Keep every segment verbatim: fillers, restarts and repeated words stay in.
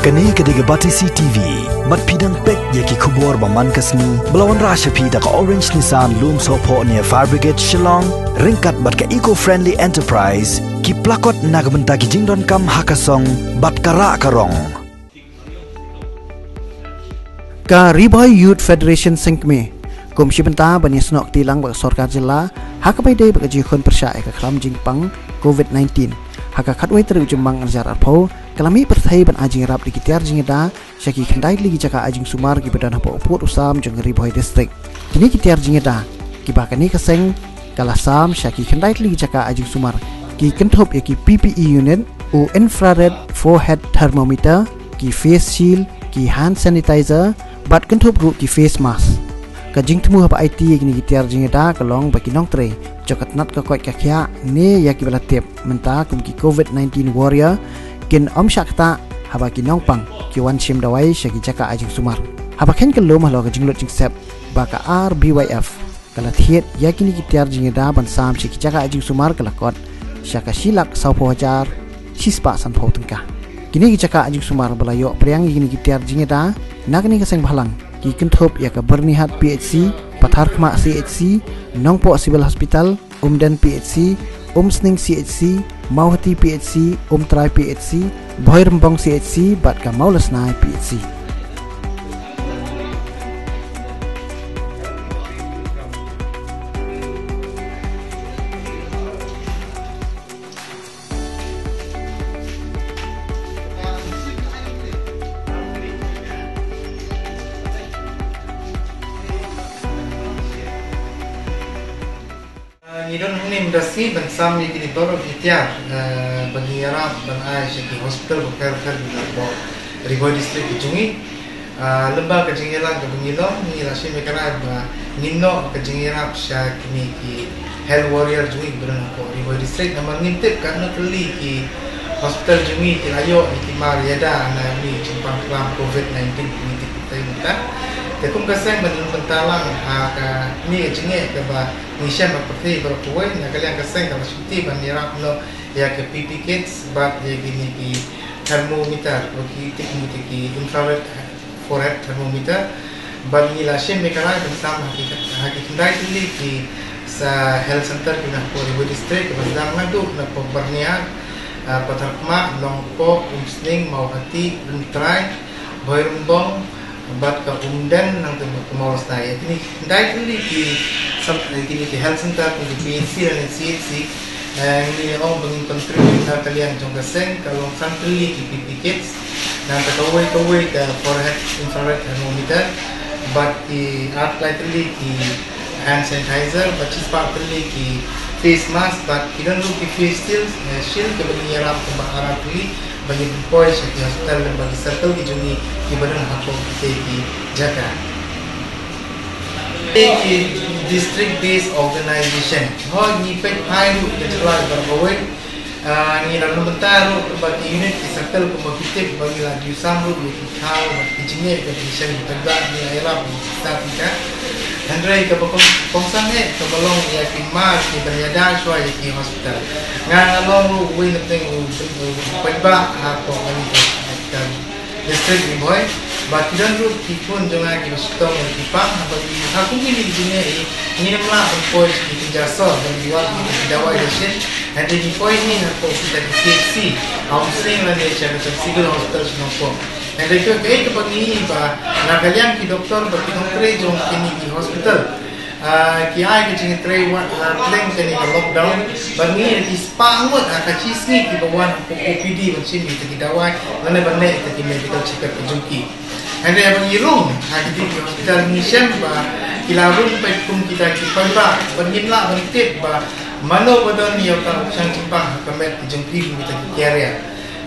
Kane ka dei ka Batesi T V. Bad phi dang peit ïa ki khubor ba man ka sngi ba la wanrah sha phi da ka Orange Nissan Lumsohphoh near Fire Brigade Shillong, ryngkat bad ka Eco Friendly Enterprise, ki plakot na ka bynta ki jingdonkam ha ka song bad ka rah ka rong. Ka Ri Bhoi Youth Federation Sengkmie kum shi bynta ban ïasnoh kti lang bad ka sorkar jylla ha kaba ïadei bad ka jingkhun pyrshah ïa ka khlam jingpang covid nineteen. Ha ka khatwei tarik u Jymmang ar hajar arphew, ka la mih pyrthei ban ai jingïarap da ki tiar jingïada sha ki khyndai tylli ki jaka ai jingsumar kiba don hapoh u pud u sam jong ka Ri Bhoi District. Kine ki tiar jingïada kiba kane ka seng ka la sam sha ki khyndai tylli ki jaka ai jingsumar, ki kynthup ïa ki P P E unit, u infrared forehead thermometer, ki face shield, ki hand sanitizer, bad kynthup ruh ki face mask. Ka jingthmu haba aiti ïa kine ki tiar jingïada ka long ba ki nongtrei jong ka tnat ka koit ka khiah ne ïa kiba la tip mynta kum ki covid nineteen warrior kin ym shah ktah haba ki nongpang ki wan shim dawai sha ki jaka ai jingsumar. Haba kheiñ ka lum halor ka jinglut jingsep ba ka R B Y F ka la thied ïa kine ki tiar jingïada ban sam sha ki jaka ai jingsumar ka la kot sha ka shi lak sawphew hajar shispah sanphew tyngka. Kine ki jaka ai jingsumar ba la ïoh pdiang ïa kine ki tiar jingïada na kane ka seng bhalang ki kynthup ïa ka Byrnihat P H C, Patharkhmah C H C, Nongpoh Civil Hospital, Umden P H C, Umsning C H C, Mawhati P H C, Umtrai P H C, Bhoirymbong C H C bad ka Mawlasnai P H C. Ah, ngi don hangne mynta sngi ban sam ïa kine baroh ki tiar, eh, ba ngi ïarap ban ai sha ki hospital bapher bapher ki na hapoh Ri Bhoi District ka jong ngi. Ah, lyngba ka jingïalang kaba ngi long, ngi la shim ïa ka rai ba ngin noh ka jingïarap sha kine ki health warrior jong ngi kiba don hapoh Ri Bhoi District, namar ngim tip katno tylli ki hospital jong ngi ki la ïoh ïa ki mar ïada na une u jingpang khlam covid nineteen ba ngi tip ïa u mynta. Te kum ka seng ban bynta lang ha kane ka jingeh kaba ngi shem ha pyrthei baroh kawei, na ka liang ka seng ka la sngewthuh ban ïarap noh ïa ka P P E kits bad ïa kine ki thermometer, ba ki tip ngi te ki infrared forehead thermometer. Bad ngi la shim ïa ka rai ban sam ha ki, ha ki khyndai tylli ki sa health center ki na hapoh Ri Bhoi District, kaba sdang naduh na hapoh Byrnihat, ah, Patharkhmah, Nongpoh, Umsning, Mawhati, Umtrai, Bhoirymbong, bad ka Umden, nangta ka Mawlasnai. Ïa kine khyndai tylli ki sam-, eh, kine ki health center, ki P H C lane C H C, eh, ngi ong ba ngin contribute na ka liang jong ka seng, ka long san tylli ki P P E kits, nangta kawei kawei ka forehead infrared thermometer, bad ki ar lai tylli ki hand sanitizer, bad shispah tylli ki face mask, bad ki don ruh ki face shield, eh, shield kiba ngi ïarap kumba ar tylli, ba ngin pynpoi sha ki hospital lyngba ki circle ki jong ngi kiba don hapoh kitei ki jaka. Kitei ki district based organization. Hooid, ngi peit phai ruh ka jylla baroh kawei. Ah, ngi la don bynta ruh ba ki unit ki circle kumba ki tip ba ngi la ju sam ruh ïa ki thaw bad ki jingeh kaba ngi shem, ki paidbah ngi la ïarap ïa ki stad ïa ka. Hynrei kaba kong, kongsan eh kaba long ïa ki mar kiba ïada shuwa ïa ki hospital. Nga nga long ruh uwei na pdeng u, u paidbah hapoh kane ka, ka district Ri Bhoi. Bad ki don ruh ki khun jong nga kiba shitom ïa ki pang, haba ki, ha kum kine ki jingeh hi ngim lah ban poi sha ki kynja sor ban ïoh ïa ki dawai dashin. Hynrei ngi poi hi hapoh kita ki C H C ha Umsning lane sha ka Civil Hospital sha Nongpoh. Hynrei kaei kaba ngi ïohi ba na ka liang ki doktor bad ki nongtrei jong kine ki hospital, ah, ki ai ka jingtrei wat, ah, khlem kane ka lockdown, ba ngi ïohi spah ngut ha ka shi sngi kiba wan hapoh O P D ban shim ïa kita ki dawai lane ban leh ïa kita ki medical checkup ka jong ki. Hynrei ba ngi rung ha kine ki hospital ngi shem ba ki la rung peit kum kita ki paidbah, ba ngim lah ban tip ba mano ba don ïa uta u shang jingpang ha ka met ka jong ki kum kita ki carrier.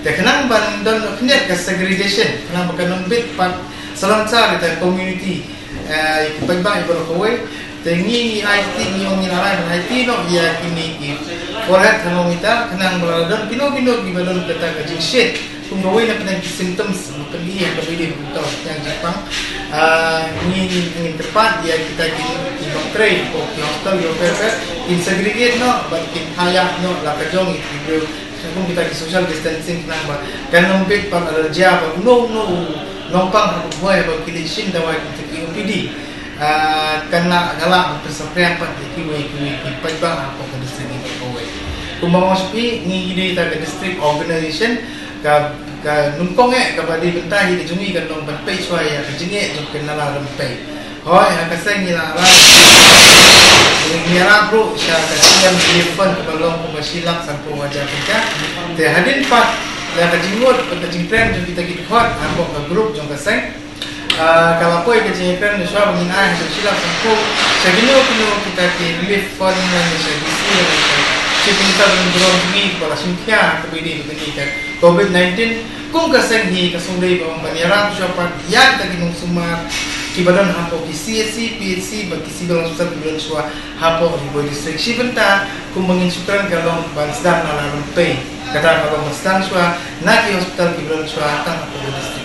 Te khnang ban don khyndiat ka segregation, khnang ba kan ym bit pat salonsar ïa ka community, eh, ïa ki paidbah ïa baroh kawei. Te ngi, ngi aiti, ngi ong ngi la rai ban aiti noh ïa kine ki forehead thermometer, khnang ba lada don kino kino kiba don kata ka jingshit kum kawei na pdeng ki symptoms ba pynlong ïa kaba ïadei bad uta u shang jingpang, ah, ngi, ngi, ngin kyrpad ïa kita ki, ki nongtrei hapoh ki hospital, ki nongtrei, kin segregate noh bad kin haya noh la ka jong ïa ki briew Kum kita ki social distancing, khnang ba kan ym bit pat allergy ba uno uno u nongpang ha ka Bhoi ba ki leit shim dawai kum kita ki O P D. Ah, kan lah, kan lah pynsaphriang pat ïa kiwei kiwei ki paidbah hapoh ka district hi pat kawei. Kumba nga ong shuh, ngi dei kita ka district organization, ka, ka nyngkong eh kaba dei bynta hi ka jong ngi kan long ban peit shuwa ïa ka jingeh jong ka Nala Rympei. Hooid, ha ka seng ngi la rai, ngi ïarap ruh sha ka C M Relief Fund kaba long kumba shi lak sanphew hajar tyngka. Te hadien pat ïa ka jingmut bad ka jingkren jong kita ki dkhot hapoh ka group jong ka seng, ah, ka la poi ka jingkren shuwa ba ngin ai haduh shi lak sanphew sha kino kino kita ki relief fund lane sha D C lane sha Chief Minister lane burom jong ngi ba la shim khia ha kaba ïadei bad kane ka Covid nineteen. Kum ka seng hi ka sngewdei ba ban ïarap shuwa pat ïa kita ki nongsumar kiba don hapoh ki C H C, P H C bad ki civil hospital kiba don shuwa hapoh Ri Bhoi District. Shi bynta kumba ngin shu kren ka long ban sdang Nala Rympei, kata ka long ban sdang shuwa na ki hospital kiba don shuwa tang hapoh Ri Bhoi District.